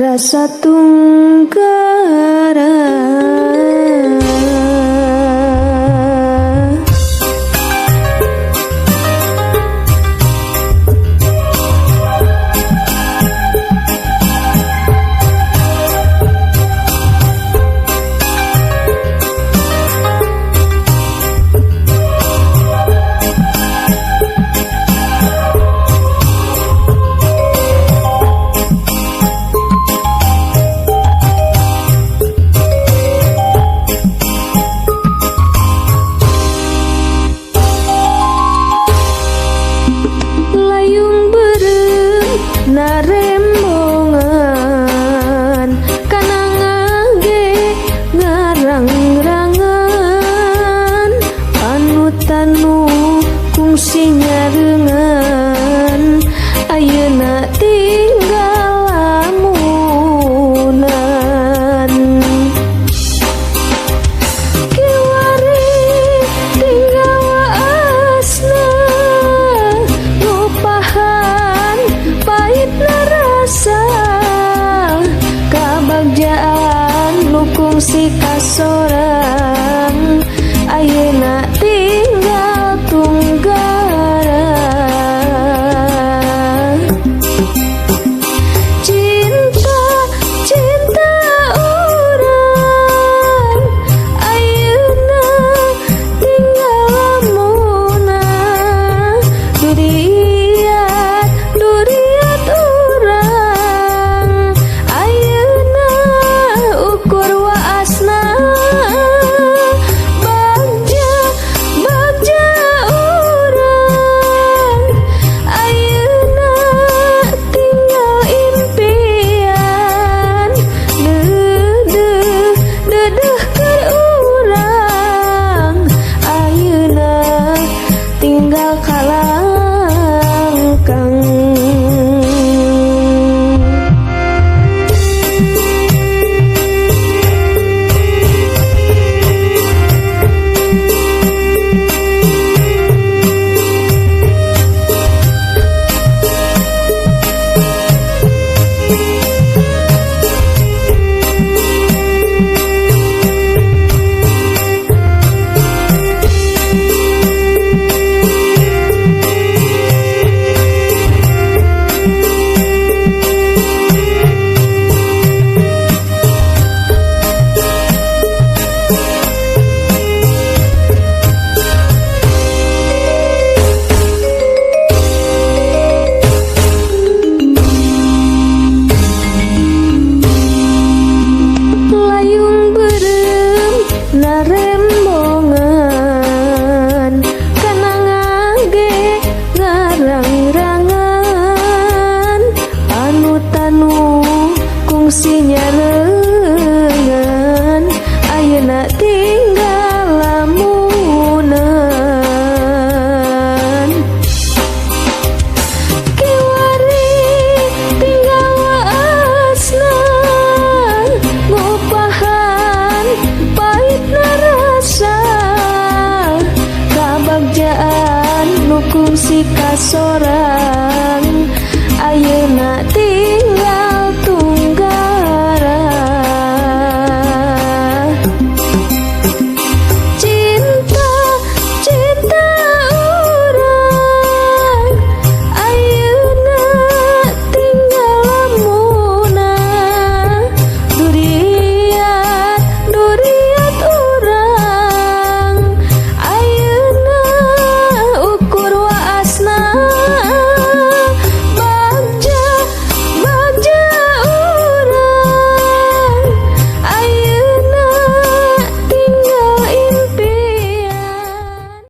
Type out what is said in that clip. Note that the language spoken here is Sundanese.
Rasa tunggara. Layung beureum narembongan, kananga ge ngarang-rangan, panutan nu kungsi nyareungan ayeuna tinggal lamunan. Kiwari tinggal waasna, ngupahan pahitna rasa, kabagjaan nu kungsi kasorang ayeuna tinggal tunggara. Cinta cinta urang ayeuna tinggal lamunan, duriat duriat urang ayeuna ukur waasna, bagja bagja urang ayeuna tinggal impian, deudeuh deudeuh keur urang ayeuna tinggal kalangkang. Layung beureum narembongan, kananga ge ngarang-rangan, panutan nu kungsi nyareungan ayeuna tinggal lamunan. Kiwari tinggal waasna, ngupahan pahitna rasa, kabagjaan nu kungsi kasorang.